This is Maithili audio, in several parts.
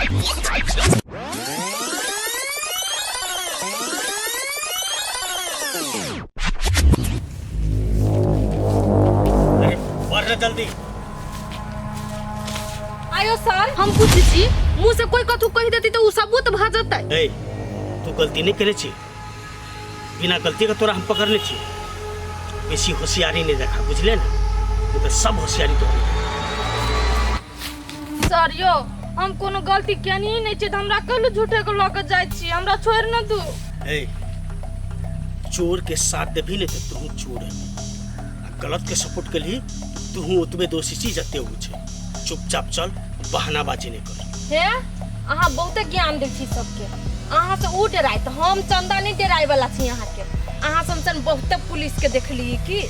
अरे बढ़ रे जल्दी। आयो सर, हम पूछै छी, मुंह से कोई कथू कहि देती तऽ उ सबूत भऽ जेतै। ए, तू गलती नहीं करे छी, बिना गलती के तोरा हम पकड़ने छी। बेसी होशियारी नहीं देखा, बुझले ना? नहीं तो सब होशियारी तो। सर यो, हम कोनो गलती केनी ही नहीं छी तऽ हमरा कहलू झूठे के लऽ के जाइ छी, हमरा छोड़ि न दू। ए, चोर के साथ देबही नहीं तो तू चोर है, आ गलत के सपोर्ट के लिए तू ओतबे दोषी छी जते उ छै। चुपचाप चल, बहानाबाजी नहीं कर। हे, अहाँ बहुते ज्ञान दै छी सबके। अहाँ से उ डराय तऽ हम चंदा नहीं डराय वाला छी अहाँके। अहाँ सन सन बहुते पुलिस के देखली की।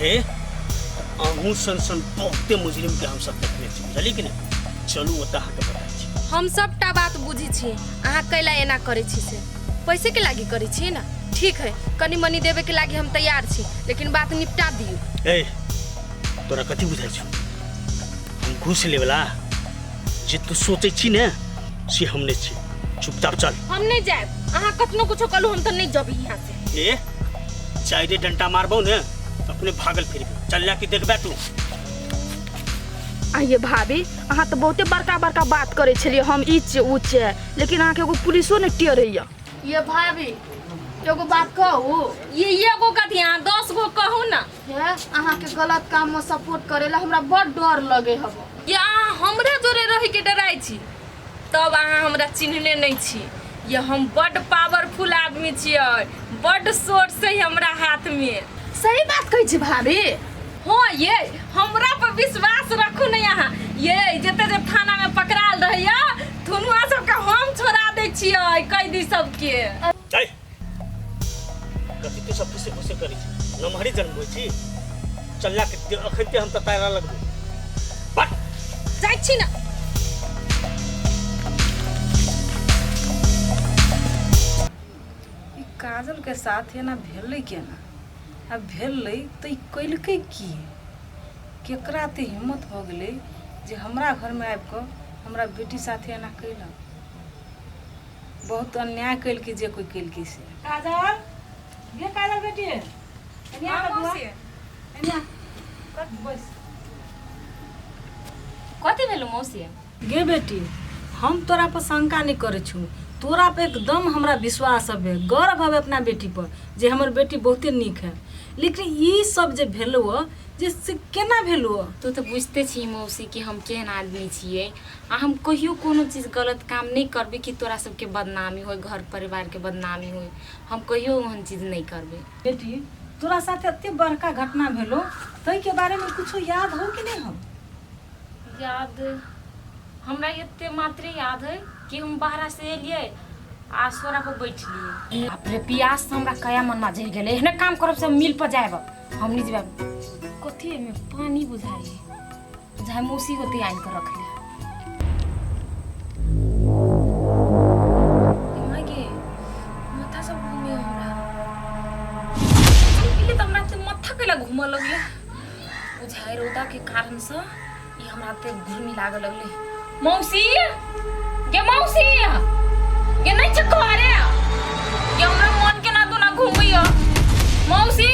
हे, अहूँ सन सन बहुते मुजरिम के हम सब देखने छी, बुझलियै कि नहीं? चलू, ओतऽ अहाँके बताइ छी। हम सबटा बात बुझी छी, अहाँ कैला एना करै छी से पैसे के लागी करै छी ना? ठीक है, कनी मनी देवे के लागी हम तैयार छी, लेकिन बात निपटा दियौ। ए, तोरा कथी बुझाइ छौ? हम घूस लेवला जे तू सोचै छी ने से हम नहि छी। चुपचाप चल। हम नहीं जायब, अहाँ कतनो कुछो कहलू हम तो नहीं जब यहाँ से। ए, चाइरे डंटा मारबौ ने तो अपने भागल फिरबी। चल जा के देखबे तू। आइए भाभी, अहाँ तऽ बहुते बड़का बड़का बात करै छलियै, हम ई छियै ओ छियै, लेकिन अहाँके एगो पुलिसो नहि टेरैया। ये भाभी, एगो बात कहू? ये एगो कथी, अहाँ 10 गो कहू ना। हे, अहाँके गलत काममे सपोर्ट करै लए हमरा बड़ डर लगै हब। ये अहाँ हमरे जोरे रही के डराइ छी, तब अहाँ हमरा चिन्हने नहीं छी। ये हम बड पावरफुल आदमी छियै, बड सोर्स है हमरा हाथ में। सही बात कहै छी भाभी? हाँ, ये हमरा पर विश्वास रखू ने अहाँ। ये जते जे थाना में पकड़ाल रहैया थुनुआ सबके हम छोड़ा दै छियै कैदी सबके। ए, कथी तू सब फुसे फुसे करै छी? नमहरी जन्म होइ छी। चलला के अखन हम तऽ तारा लगबो। बट जाइ छी ना। ई काजल के साथ एना भेलै केना? आ भेलै तऽ ई केलकै की? केकरा एते हिम्मत भऽ गेलै जे हमरा घरमे आबि कऽ हमरा बेटी साथे एना केलक? बहुत अन्याय केलकै जे कोइ केलकै से। काजल गे, काजल बेटी, एने आ बबुआ, एने आ, कत बैस। कथी भेलो मौसी? गे बेटी, हम तोरा पर शंका नहि करै छु, तोरा पर एकदम हमरा विश्वास हबे, गर्व हबे अपना बेटी पर जे हमर बेटी बहुते नीक है, लेकिन ई सब जे भेलो जे से केना भेलो? तू तऽ बुझिते छी मौसी कि हम केहन आदमी छियै, आ हम कहियो कोनो चीज गलत काम नहि करबै कि तोरा सबके बदनामी होय, घर परिवारके बदनामी होय। हम कहियो ओहन चीज नहि करबै। बेटी, तोरा साथे एते बड़का घटना भेलो ताहिके बारेमे कुछो याद हो कि नहि हो? याद हमरा एते मात्रे याद है कि हम बाहरा से एलियै आ सोरा पर बैठलियै। बाप रे, पियास से हमरा कया मनमा जरि गेलै। एहने काम करब से मिल पर जायब हम नहीं जेब। कथी एहिमे पानी बुझाइ बुझाइ मौसी होते आनि कऽ रखले। माय गे, माथा सब घूमे हमरा। पीले तऽ हमरा एते माथा कैला घूमऽ लगलै? बुझाइ रौदा के कारण से ई हमरा एते घुर्मी लागऽ लगलै। मौसी गे, मौसी गे, नहीं छै घरे गे? हमरा मन केना दुना घूमैया। मौसी,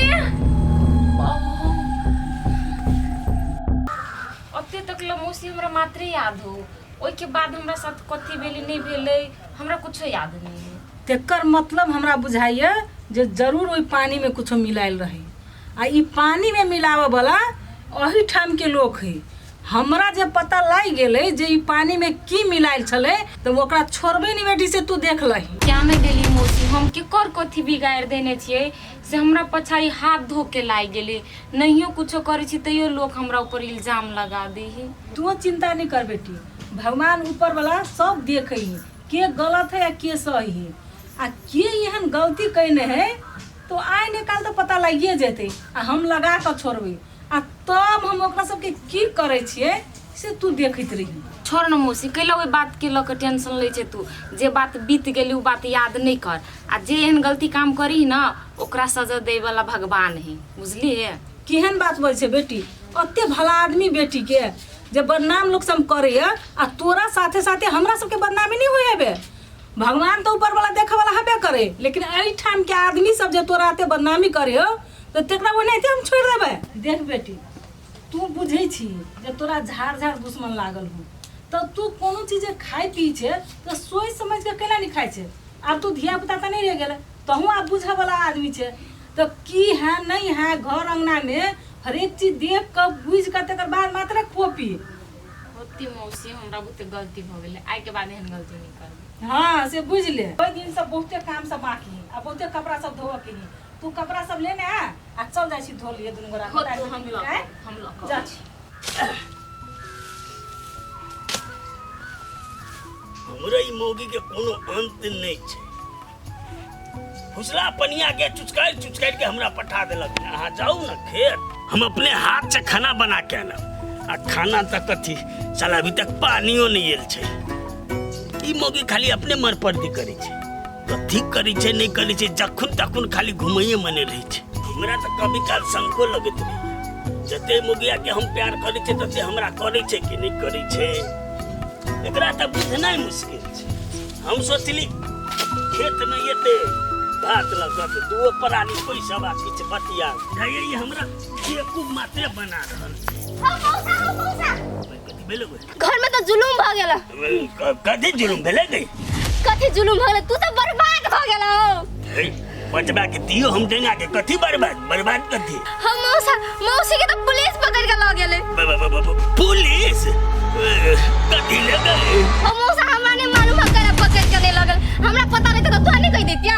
ओते तक ल मौसी हमरा मात्रे याद हो, ओहिके बाद हमरा साथ कथी भेलै नहि भेलै हमरा कुछो याद नहीं है। तेकर मतलब हमरा बुझाइए जे जरूर ओहि पानीमे कुछो मिलायल रहै, आ ई पानीमे मिलाबऽवला एहिठामके लोक है। हमरा जे पता लागि गेलै जे ई पानीमे की मिलायल छलै तऽ ओकरा छोड़बै नहि बेटी, से तू देख लही। क्या नहि गेली मौसी, हम केकर कथी बिगाड़ि देने छियै से हमरा पछाड़ी हाथ धो के लागि गेलै? नहियो कुछो करै छी तैयो लोक हमरा ऊपर इल्जाम लगा दै है। तू चिंता नहीं कर बेटी, भगवान ऊपर वाला सब देखे है के गलत है आ के सही है, आ के एहन गलती कयने है तो आइ ने काल तऽ पता लागिए जेतै, आ हम लगा कऽ छोड़बै, आ तब हम ओकरा सबके की करै छियै से तू देखैत रही। छोड़ न मौसी, कैला ओहि बातके लऽ कऽ टेंशन लै छै तू? जे बात बीत गेलै ओ बात याद नहि कर, आ जे एहन गलती काम करी न ओकरा सजा दैवला भगवान है, बुझलियै? केहन बात बजै छै बेटी? ओते भला आदमी बेटीके जे बदनाम लोक सब करैया आ तोरा साथे साथे हमरा सबके बदनामी नहीं होय हेबे। भगवान तो ऊपर वाला देखे वाला हेबे करे, लेकिन एहिठाम के आदमी सब जे तोरा एते बदनामी करे हो तो तेकरा ओनाहिते हम छोड़ि देबै। देख बेटी, तू बुझै छी जे तोरा झाड़ झाड़ दुश्मन लागल हो, तऽ तू कोनो चीज जे खाइ पी छै तऽ सोचि समझि कऽ केना नहि खाइ छै। आब तू धिया पुता तऽ नहि रहि गेलै, तहूँ आब बुझऽ वाला आदमी छै, तऽ की है नहीं है घर अंगना में हरेक चीज देख कऽ बुझि कऽ तकर बाद मात्र खो पी। होती मौसी, हमरा बहुते गलती भऽ गेलै, आइ के बाद एहन गलती नहि करबै। हाँ से बुझि ले। ओहि दिन सब बहुते काम सब बाकी है आ बहुते कपड़ा सब धोअ के है, तू कपड़ा सब लेने आ आ चल जाइ छी धो लिए दुनू गोरा। होतौ, हम लऽ आँय? कऽ हम लऽ कऽ जा। अबै छी। हमरा ई मौगी के कोनो अंत नहीं छै। फुसला पनिया के चुचकारि चुचकारि के हमरा पठा देलक। अहाँ जाउ ने खेत, हम अपने हाथ से खाना बना के आनब। आ खाना तऽ कथी, साला अभी तक पानियो नहीं आयल छै। ई मौगी खाली अपने मर पर्दी करै छै, कथी करै छै नहीं करै छै, जखन तखन खाली घुमैये मने रहै छै। हमरा तऽ कभी काल शंको लगैत रहैए, जते मौगिया के हम प्यार करै छै तते हमरा करै छै कि नहीं करै छै। एकरा तऽ बुझनाइ मुश्किल छै। हम सोचली खेत में एते भात लगत, दुओ प्राणी पैसा बा किछु बतिया जाइए, ई हमरा बेवकूफ मात्रे बना रहल छै। कथी भेलै गो? घर में तो जुलूम भ गेल। कथी जुलुम भेलै गई? कथी जुलूम भ गेल? तू तो बर्बाद भ गेल हो। हे, बचबा के दियो हम डेंगा के। कथी बर्बाद? बर्बाद कथी? हम मौसा मौसी के तो पुलिस पकड़ के ल गेले। पुलिस कथी ले गई? हम मौसा, हमरा नहीं मालूम है करा पकड़ के नहीं लगल। हमरा पता नहीं तो तू नहीं कह देतिया।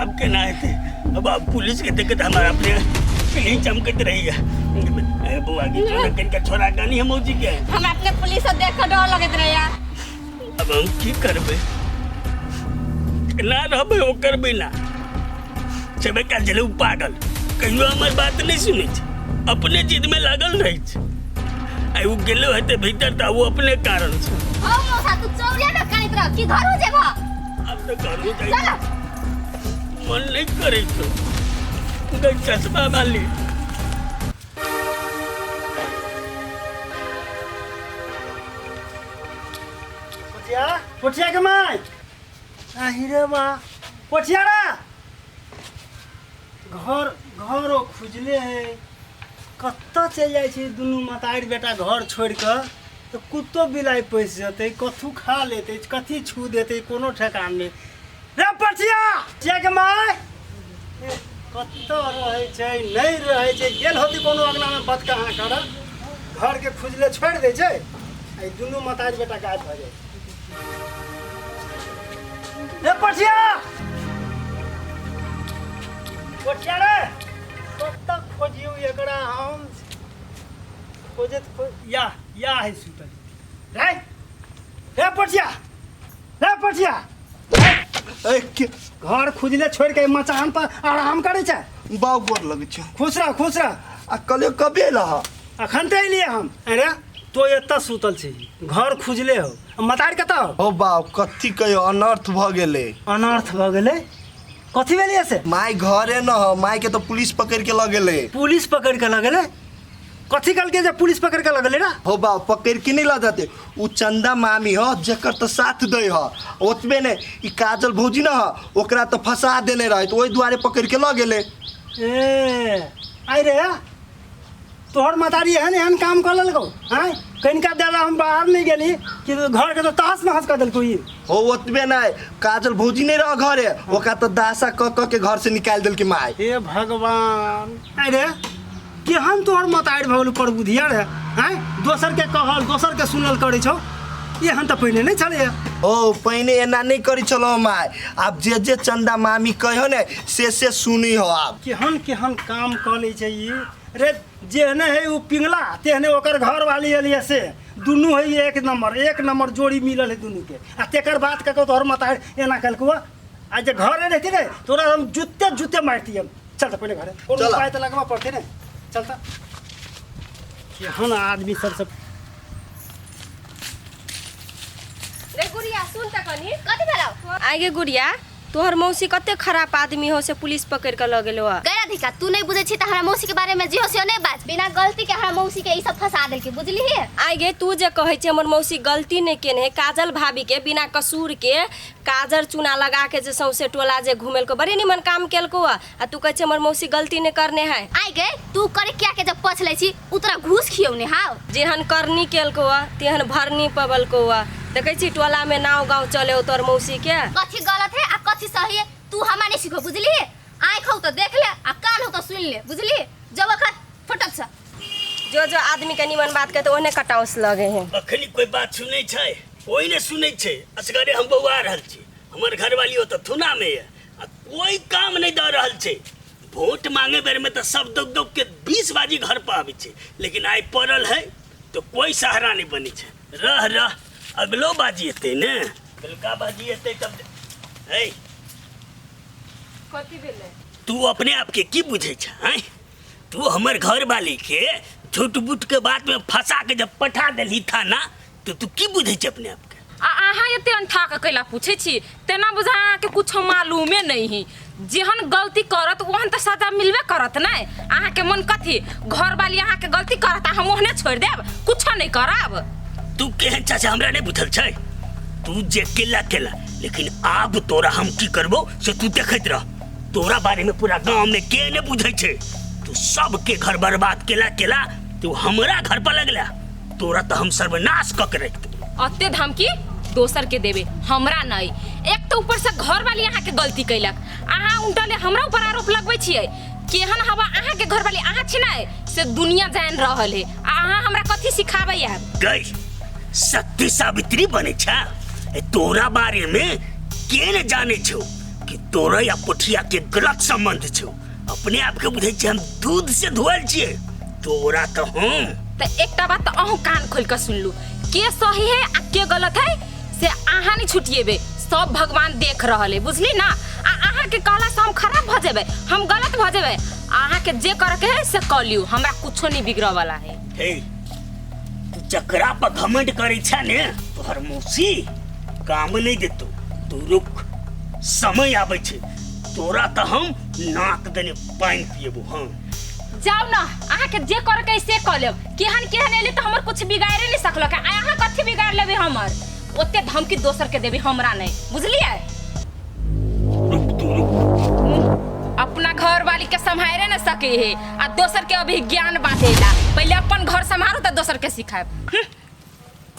अब केना हेतै? अब पुलिस के देखत हमारा अपने पीली चमकत रही है। बुआ की छोड़ा कनिका छोड़ा गानी है मौजी के। हमरा अपने पुलिस से देख के डर लगैत रहे यार। अब हम की करबै? ना रहबै ओकर बिना। छेबे काल छलै उ पागल, कहियो हमर बात नहीं सुनै छै, अपने जिद में लागल रहै छै। आ उ गेलो हेतै भीतर तऽ ओ अपने कारण छै। हम मौसा, तू चौरिया में कानित रह कि घरो जेबा? आब तऽ घरो जाइ चल। मन नहीं करै छौ गई चश्मा वाली। पोठिया, पोठिया के my आहि रे माँ, पोठिया रे, घर घरो खुजले है, कतऽ चलि जाइ छै दुनू मतारि बेटा घर छोड़ि कऽ? तऽ कुत्तो बिलाइ पैसि जेतै, कथू खा लेतै, कथी छू देतै, कोनो ठेकान नहि। रे पोठिया, पोठिया के my, ए, कतऽ रहै छै? नहि रहै छै, गेल होतै कोनो अङ्गनामे बतकहाँ करऽ। घरके खुजले छोड़ि दै छै आ ई दुनू मतारि बेटा गायब भऽ जाइ छै। रे पोठिया, पोठिया रे, कतऽ खोजियौ एकरा हम? खोजत खोज या या है सुतल रे। रे पोठिया, रे पोठिया, ए, के घर खुजले छोड़ि के मचान पर आराम करै छै। बाउ, गोर लगै छै। खुश रह, खुश रह। आ कहलियौ कबे एलह? अखन तऽ एलियै हम। अरे तो एतऽ सुतल छी, घर खुजले हो, आ मतार कतऽ हो? हो बाउ, कथी कहियो, अनर्थ भऽ गेलै। अनर्थ भऽ गेलै? कथी भेलियै से? माय घरे न हो, माय के तऽ पुलिस पकड़ के लऽ गेलै। पुलिस पकड़ के लगेलै? कथी कहलकै जे पुलिस पकड़ के लगेलै रे? हो बाउ, पकड़ के नहीं लऽ जाते, उ चंदा मामी हो जेकर तऽ साथ दै ह। ओतबे ने, ई काजल भौजी न ह, ओकरा तऽ फंसा देने रहे, तऽ ओहि दुआरे पकड़ के लऽ गेलै। ए आइ रे, तोहर मतारी एहन एहन काम कऽ लेलकौ? आँय, कनिका देर हम बाहर नहि गेली कि घर के तो तहस नहस कऽ देलकौ ई। हो, ओतबे नहि, काजल भौजी नहीं रह घरे, ओकरा तऽ दासा कऽ कऽ के घर से निकालि देलकै माय। हे भगवान! आइ रे, केहन तोहर मतारि भऽ गेलौ परबुधिया रे? आँय, दोसर के कहल दोसर के सुनल करै छौ, एहन तऽ पहिने नहि छलैए। हो, पहिने एना नहि करै छलौ माय, आब जे जे चंदा मामी कहियो ने से सुनी हो आब। केहन केहन काम कऽ लै छै ई रे। जेहने है उ पिंगला तेहने ओकर घर वाली एलियै, से दुनू है एक नंबर, एक नंबर जोड़ी मिलल है दुनू के। आ तेकर बात कऽ तोहर मतारि एना कलकौ। आ जे घरे रहती ने, तोरा हम जूते जूते मारती हम। चल तऽ पहिले घरे, कोनो चल। उपाय तऽ लगबऽ पड़तै ने। चल तऽ। केहन आदमी सब सब। रे गुड़िया, सुन त कनी। कथी भेलौ? आगे गुड़िया, तोहर मौसी कते खराब आदमी हो से पुलिस पकड़ के लऽ गेलो गै राधिका, तू नहीं बुझै छी त हमरा मौसी के बारे में जे हो से नहीं बाज। बिना गलती के हमरा मौसी के ई सब फंसा देलकै, बुझलिही? आइ गे, तू जे कहै छै हमर मौसी गलती नहि केने है, काजल भाभी के बिना कसूर के काजर चूना लगा के जे सौंसे टोला जे घुमेलको, बड़ी निमन काम केलको आ तू कहै छै हमर मौसी गलती नहि करने है। आइ गे, तू करे क्या के जब पछ लै छी उ तोरा घूस खियौने हाउ। जेहन करनी केलको तेहन भरनी पबलको। देखै छी टोला में नाव गाँव चले हो तोहर मौसी के। कथी गलत है आ कथी सही है तू हमरा नहीं सिखो, बुझली? आँख हो तो देख ले आ कान हो तो सुन ले, बुझली? जब अखन फटक से जो जो आदमी के निमन बात कहते ओहने कटाउस लगे हैं। अखनी कोई बात सुनै छै? कोई ने सुनै छै, असगरे हम बौआ रहल छी। हमर घरवाली ओतऽ थुना में ये आ कोई काम नहीं दऽ रहल छै। वोट मांगे बेर में तऽ सब दौग दौग के 20 बाजी घर पर आबै छै, लेकिन आइ पड़ल है तो कोई सहारा नहीं बनै छै। रह रह अगलो बाजी एतै ने, अगलका बाजी एतै तब है। कथी भेलै? तू अपने आप के की बुझै छ आँय? तू हमर घर वाली के झूठ बूट के बात में फंसा के जब पठा देलही थाना तो तू की बुझै छ अपने आप के? आ अहाँ एते अंठा के कैला पूछै छी? तेना बुझा अहाँके कुछो मालूमे नहीं है। जेहन गलती करत ओहन तऽ सजा मिलबे करत नै। अहाँके मन कथी घर वाली अहाँके गलती करत आ हम ओहने छोड़ि देब, कुछो नहीं करब? तू केहन चाचा हमरा नहीं बुझल छै। तू जे केला केला, लेकिन आब तोरा हम की करबो से तू देखैत रह। तोरा बारे में पूरा गांव में के ने बुझै छै। तू सबके घर बर्बाद केला केला, तू हमरा घर पर लगला, तोरा तो हम सर्वनाश क के रख देबो। अते धमकी दोसर के देबे, हमरा नहीं। एक तो ऊपर से घर वाली अहाँ के गलती कैलक, अहाँ उल्टले हमरा ऊपर आरोप लगबै छियै। केहन हवा अहाँ के घर वाली अहाँ छी नै से दुनिया जान रहल है, आ अहाँ हमरा कथी सिखाबै आब? गई सत्य सावित्री बने छा। ए तोरा बारे में के ने जाने छो कि तोरा या पोठिया के गलत संबंध छो। अपने आप के बुझै छै हम दूध से धोअल छियै, तोरा तो हम। त एकटा बात त अहूँ कान खोल के सुनलू, के सही है आ के गलत है से अहाँ नहीं छुटिएबे, सब भगवान देख रहल है, बुझली ना? आ अहाँ के कहला से हम खराब भ जेबै, हम गलत भ जेबै? अहाँ के जे करे के है से क लियू, हमरा कुछो नहीं बिगड़े वाला है। हे, तू चकरा पर घमंड करै छा ने, तोहर मौसी काम नहीं देतो। तू रुक, समय आबै छै, तोरा तऽ हम नाक देने पानि पिएबो। हाँ जाउ ना, अहाँ के जे करे के है से क लेब। केहन केहन एले तऽ हमर कुछ बिगाड़े नहीं सकलक, आ अहाँ कथी बिगाड़ लेबै हमर? ओते धमकी दोसर के देबै, हमरा नहीं, बुझलियै? रुक तू रुक। अपना घर वाली के सम्हारे न सके है आ दोसर के अभी ज्ञान बांटेला। पहले अपन घर सम्हारो तऽ दोसर के सिखायब।